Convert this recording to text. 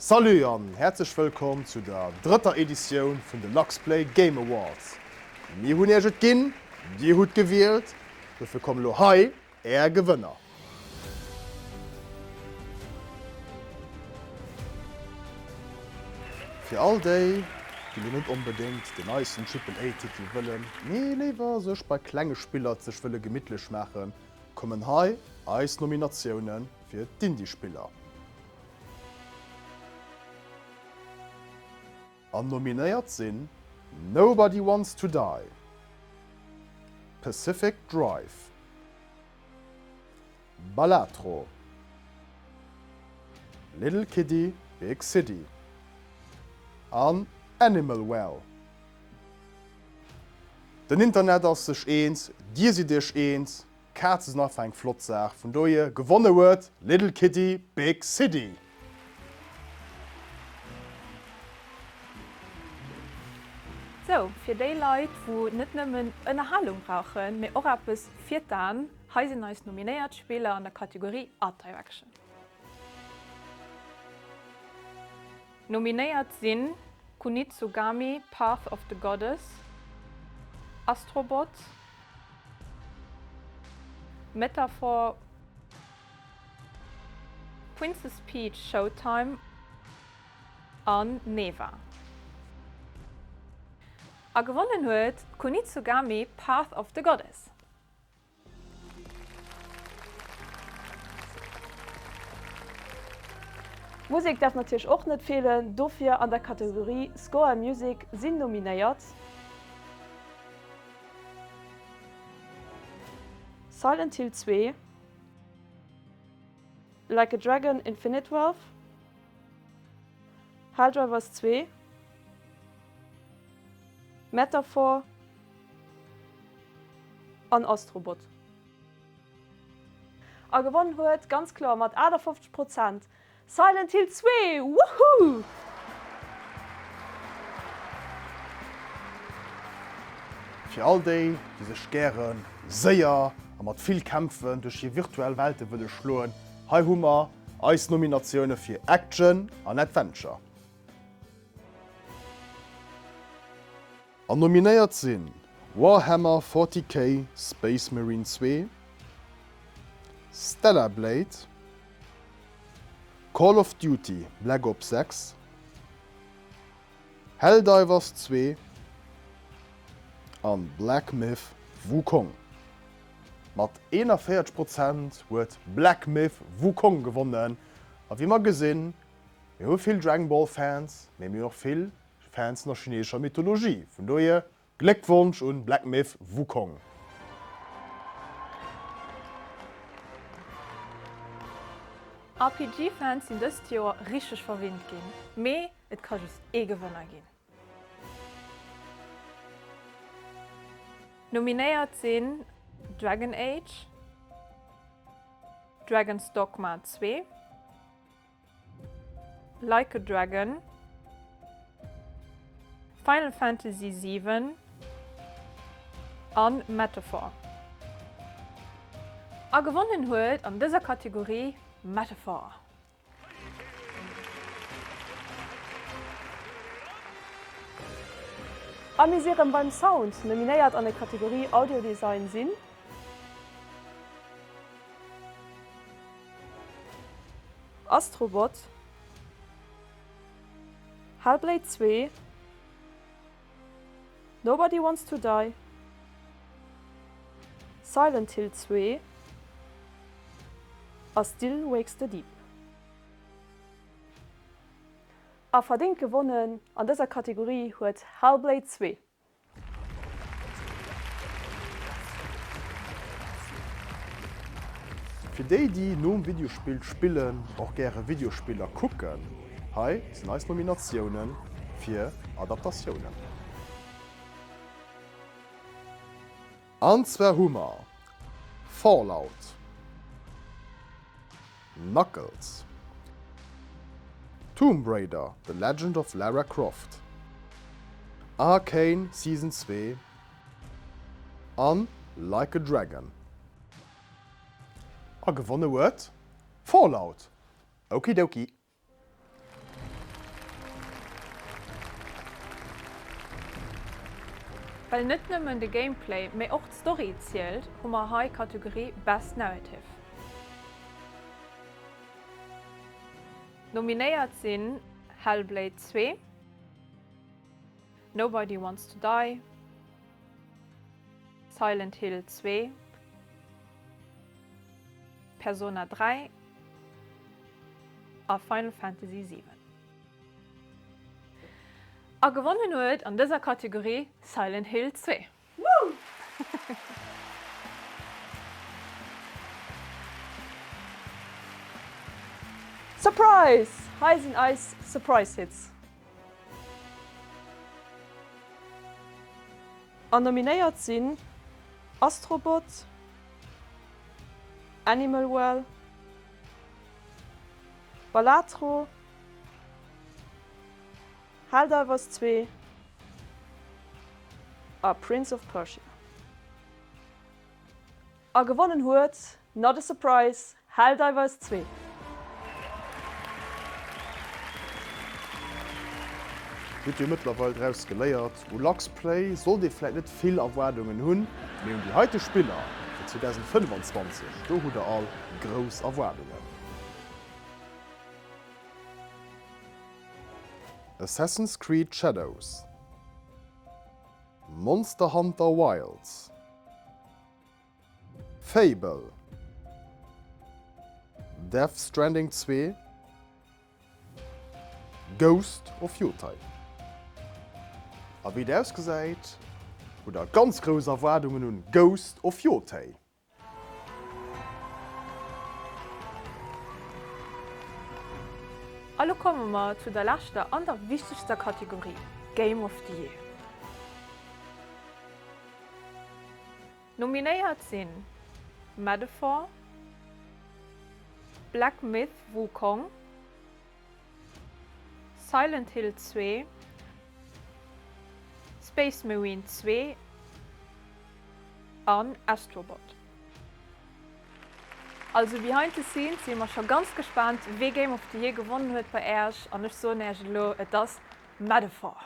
Salut an häerzlech wëllkomm zu der drëtter Editioun vun de Luxplay Game Awards. Mir hunn iech et ginn, dir hutt gewielt, dofir kommen elo hei är Gewënner. Fir all déi, déi lo net onbedéngt den neisten Triple A Titel wëllen, mee léiwer sech bei klenge Spiller et sech wëlle gemittlech maachen, kommen hei eis Nominatioune fir d'Indie-Spiller. An nominéiert sinn Nobody Wants to Die, Pacific Drive, Balatro, Little Kitty Big City an Animal Well. Den Internet ass sech eens, dir sidd iech eens, Kaze sinn einfach eng flott Saach, vun dohier gewonne huet Little Kitty Big City. Sou, fir déi Leit wou net nëmmen Ënnerhalung brauchen, mee och eppes fir d'Aen, hei sinn eis nominéiert Spiller an der Kategorie Art Direction. Nominéiert sinn, Kunitsugami, Path of the Goddess, Astro Bot, Metaphor, Princess Peach Showtime an Neva. A gewonnen huet Kunitsugami, Path of the Goddess. Musek däerf natierlech och net feelen, dofir an der Kategorie Score and Music sinn nominéiert, Silent Hill 2, Like a Dragon Infinite Wealth, Helldivers 2, Metaphor an Astro Bot. A gewonnen huet ganz kloer mat 58 Prozent Silent Hill 2! Woohoo! Fir all déi, déi sech gäre séier a mat vill Kämpfen duerch hir virtuell Welte wëlle schloen, hei hu mer eis Nominatioune fir Action an Adventure. An nominéiert sinn Warhammer 40k Space Marine 2, Stellar Blade, Call of Duty Black Ops 6, Helldivers 2 an Black Myth Wukong. Mat 41 Prozent huet Black Myth Wukong gewonnen a wéi mer gesinn, mir hu vill Dragon Ball Fans, mee mir hunn och vill Fans vun der chinesescher Mythologie, vun dohier Gléckwonsch un Black Myth Wukong. RPG Fans sinn dëst Joer richteg verwinnt ginn, mee et ka just ee Gewënner ginn. Nominéiert sinn Dragon Age, Dragon's Dogma 2, Like a Dragon, Final Fantasy 7 an Metaphor. A gewonnen huet an dëser Kategorie Metaphor. A mir si rëm beim Sound. Nominéiert an der Kategorie Audio Design sinn. Astro Bot, Hellblade 2, Nobody Wants to Die, Silent Hill 2 a Still Wakes the Deep. A verdéngt gewonnen an dëser Kategorie huet Hellblade 2. Fir déi déi nom Videospill spillen och gäre Videospiller kucken, hei sinn eis Nominatioune fir Adaptatiounen. An zwar hu mer Fallout. Knuckles, Tomb Raider, The Legend of Lara Croft, Arcane Season 2 an Like a Dragon. A gewonne huet Fallout. Okidoki. Well net nëmmen de Gameplay, mee och d'Story zielt, hu mer hei Kategorie Best Narrative. Nominéiert sinn Hellblade 2, Nobody Wants to Die, Silent Hill 2, Persona 3 a Final Fantasy 7. A gewonnen huet an dëser Kategorie Silent Hill 2. Woo! Surprise! Hei sinn eis Surprise Hits. An nominéiert sinn Astro Bot, Animal Well, Balatro, Helldivers 2 a Prince of Persia. A gewonnen huet, not a surprise, Helldivers 2. Hutt jo mëttlerweil draus geléiert, u Luxplay sollt ee vläit net vill Erwaardungen hunn, mee un déi heite Spiller fir 2025, do hutt der all grouss Erwaardungen. Assassin's Creed Shadows, Monster Hunter Wilds, Fable, Death Stranding 2, Ghost of Yotei. A wéi et ausgesäit, hutt der ganz grouss Erwaardungen un Ghost of Yotei. A lo komme mer zu der leschter an der wichtegster Kategorie, Game of the Year. Nominéiert sinn Metaphor, Black Myth: Wukong, Silent Hill 2, Space Marine 2 an Astro Bot. Also behind the scenes si mer scho ganz gespaant wee Game of the Year gewonnen huet bei Äerch an ech soen Äerch elo, et ass Metaphor.